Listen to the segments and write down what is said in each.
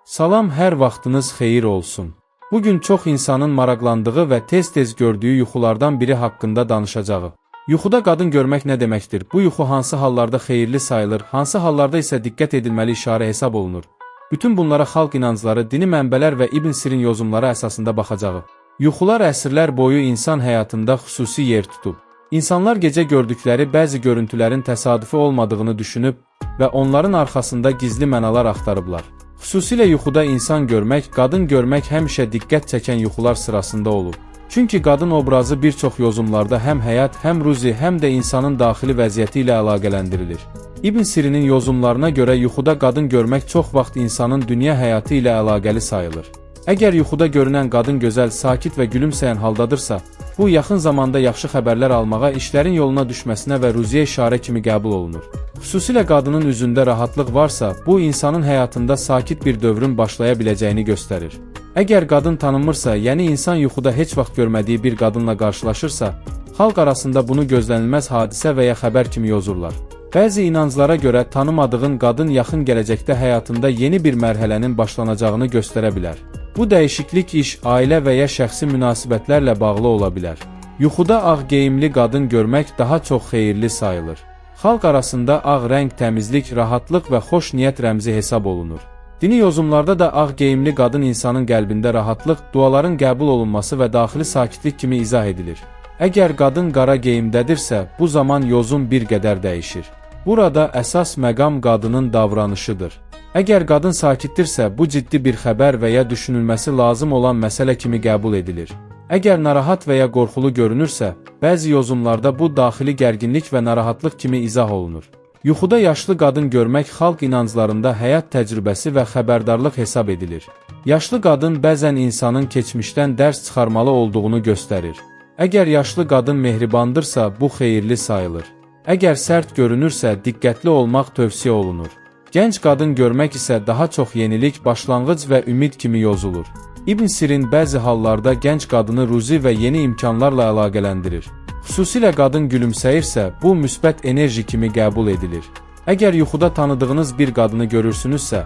Salam, hər vaxtınız xeyir olsun. Bugün çox insanın maraqlandığı və tez-tez gördüyü yuxulardan biri haqqında danışacağıq. Yuxuda qadın görmək nə deməkdir? Bu yuxu hansı hallarda xeyirli sayılır, hansı hallarda isə diqqət edilməli işarə hesab olunur? Bütün bunlara xalq inancları, dini mənbələr və İbn Sirin yozumları əsasında baxacağıq. Yuxular əsrlər boyu insan həyatında xüsusi yer tutub. İnsanlar gecə gördükləri bəzi görüntülərin təsadüfi olmadığını düşünüb və onların arxasında gizli mənalar axtarıblar. Xüsusilə yuxuda insan görmək, qadın görmək həmişə diqqət çəkən yuxular sırasında olub. Çünki qadın obrazı bir çox yozumlarda həm həyat, həm ruzi, həm də insanın daxili vəziyyəti ilə əlaqələndirilir. İbn Sirinin yozumlarına görə yuxuda qadın görmək çox vaxt insanın dünya həyatı ilə əlaqəli sayılır. Əgər yuxuda görünən qadın gözəl, sakit və gülümsəyən haldadırsa, bu yaxın zamanda yaxşı xəbərlər almağa, işlərin yoluna düşməsinə və ruziyə işarə kimi qəbul olunur. Xüsusilə qadının üzündə rahatlıq varsa, bu insanın həyatında sakit bir dövrün başlaya biləcəyini göstərir. Əgər qadın tanınmırsa, yəni insan yuxuda heç vaxt görmədiyi bir qadınla qarşılaşırsa, xalq arasında bunu gözlənilməz hadisə və ya xəbər kimi yozurlar. Bəzi inanclara görə tanımadığın qadın yaxın gələcəkdə həyatında yeni bir mərhələnin başlanacağını göstərə bilər. Bu dəyişiklik iş, ailə və ya şəxsi münasibətlərlə bağlı ola bilər. Yuxuda ağ geyimli qadın görmək daha çox xeyirli sayılır. Xalq arasında ağ rəng təmizlik, rahatlıq və xoş niyyət rəmzi hesab olunur. Dini yozumlarda da ağ geyimli qadın insanın qəlbində rahatlıq, duaların qəbul olunması və daxili sakitlik kimi izah edilir. Əgər qadın qara geyimdədirsə, bu zaman yozum bir qədər dəyişir. Burada əsas məqam qadının davranışıdır. Əgər qadın sakitdirsə, bu ciddi bir xəbər və ya düşünülməsi lazım olan məsələ kimi qəbul edilir. Əgər narahat və ya qorxulu görünürsə, bəzi yozumlarda bu daxili gərginlik və narahatlıq kimi izah olunur. Yuxuda yaşlı qadın görmək xalq inanclarında həyat təcrübəsi və xəbərdarlıq hesab edilir. Yaşlı qadın bəzən insanın keçmişdən dərs çıxarmalı olduğunu göstərir. Əgər yaşlı qadın mehribandırsa, bu xeyirli sayılır. Əgər sərt görünürsə, diqqətli olmaq tövsiyə olunur. Gənc qadın görmək isə daha çox yenilik, başlanğıc və ümid kimi yozulur. İbn Sirin bəzi hallarda gənc qadını ruzi və yeni imkanlarla əlaqələndirir. Xüsusilə qadın gülümsəyirsə, bu müsbət enerji kimi qəbul edilir. Əgər yuxuda tanıdığınız bir qadını görürsünüzsə,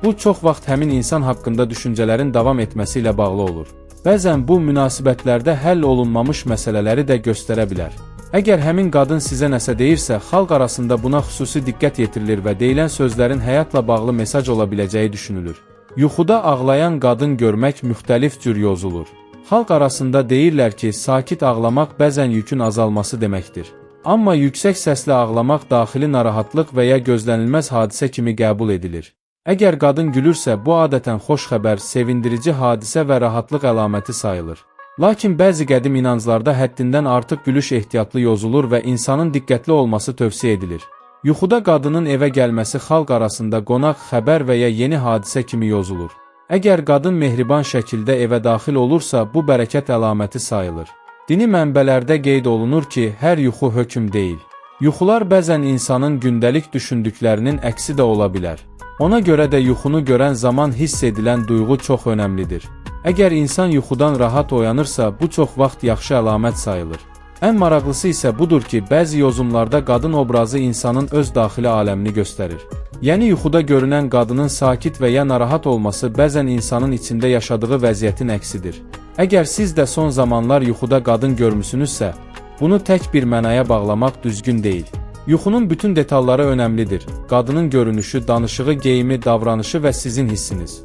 bu çox vaxt həmin insan haqqında düşüncələrin davam etməsi ilə bağlı olur. Bəzən bu münasibətlərdə həll olunmamış məsələləri də göstərə bilər. Əgər həmin qadın sizə nəsə deyirsə, xalq arasında buna xüsusi diqqət yetirilir və deyilən sözlərin həyatla bağlı mesaj ola biləcəyi düşünülür. Yuxuda ağlayan qadın görmək müxtəlif cür yozulur. Xalq arasında deyirlər ki, sakit ağlamaq bəzən yükün azalması deməkdir. Amma yüksək səslə ağlamaq daxili narahatlıq və ya gözlənilməz hadisə kimi qəbul edilir. Əgər qadın gülürsə, bu adətən xoş xəbər, sevindirici hadisə və rahatlıq əlaməti sayılır. Lakin bəzi qədim inanclarda həddindən artıq gülüş ehtiyatlı yozulur və insanın diqqətli olması tövsiyə edilir. Yuxuda qadının evə gəlməsi xalq arasında qonaq, xəbər və ya yeni hadisə kimi yozulur. Əgər qadın mehriban şəkildə evə daxil olursa, bu bərəkət əlaməti sayılır. Dini mənbələrdə qeyd olunur ki, hər yuxu hökm deyil. Yuxular bəzən insanın gündəlik düşündüklərinin əksi də ola bilər. Ona görə də yuxunu görən zaman hiss edilən duyğu çox önəmlidir. Əgər insan yuxudan rahat oyanırsa, bu çox vaxt yaxşı əlamət sayılır. Ən maraqlısı isə budur ki, bəzi yozumlarda qadın obrazı insanın öz daxili aləmini göstərir. Yəni yuxuda görünən qadının sakit və ya narahat olması bəzən insanın içində yaşadığı vəziyyətin əksidir. Əgər siz də son zamanlar yuxuda qadın görmüsünüzsə, bunu tək bir mənaya bağlamaq düzgün deyil. Yuxunun bütün detalları önəmlidir. Qadının görünüşü, danışığı, geyimi, davranışı və sizin hissiniz.